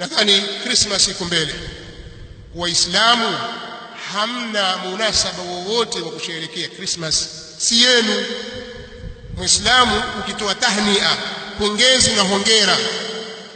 Nadhani Christmas iko mbele. Waislamu hamna munasaba wowote wa kusherehekea Christmas, si yenu. Muislamu ukitoa tahnia, pongezi na hongera,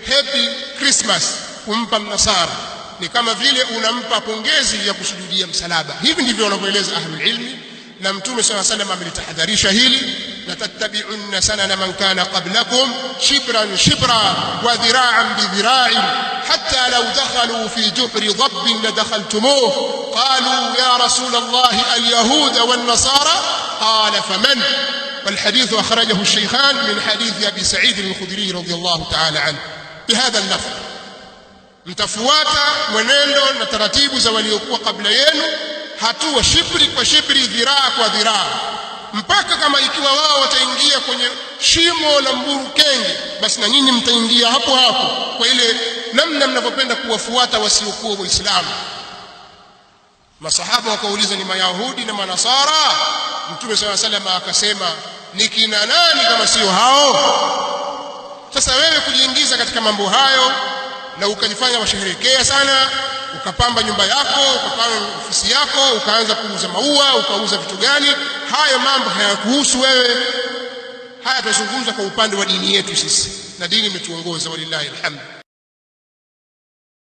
happy Christmas, kumpa mnasara ni kama vile unampa pongezi ya kusujudia msalaba. Hivi ndivyo wanavyoeleza ahlul ilmi, na Mtume sala salam amelitahadharisha hili, la tattabi'unna sanana man kana qablakum shibran shibra wa dhira'an bidhira'in hatta law dakhalu fi juhri dabbin ladakhaltumuh qalu ya rasul Allah alyahuda wan nasara qala faman. والحديث أخرجه الشيخان من حديث أبي سعيد الخدري رضي الله تعالى عنه بهذا اللفظ. Mtafuata mwenendo na taratibu za waliokuwa kabla yenu, hatua shibri kwa shibri, dhiraa kwa dhiraa, mpaka kama ikiwa wao wataingia kwenye shimo la mburu kenge, basi na nyinyi mtaingia hapo hapo, kwa ile namna mnavyopenda kuwafuata wasiokuwa Waislamu. Masahaba wakauliza, ni Mayahudi na Manasara? Mtume sala salam akasema, ni kina nani kama sio hao? Sasa wewe kujiingiza katika mambo hayo na ukajifanya washerehekea sana, ukapamba nyumba yako, ukapamba ofisi yako, ukaanza kuuza maua, ukauza vitu gani, hayo mambo hayakuhusu wewe. Haya tunazungumza kwa upande wa dini yetu sisi, na dini imetuongoza, walillahi alhamd.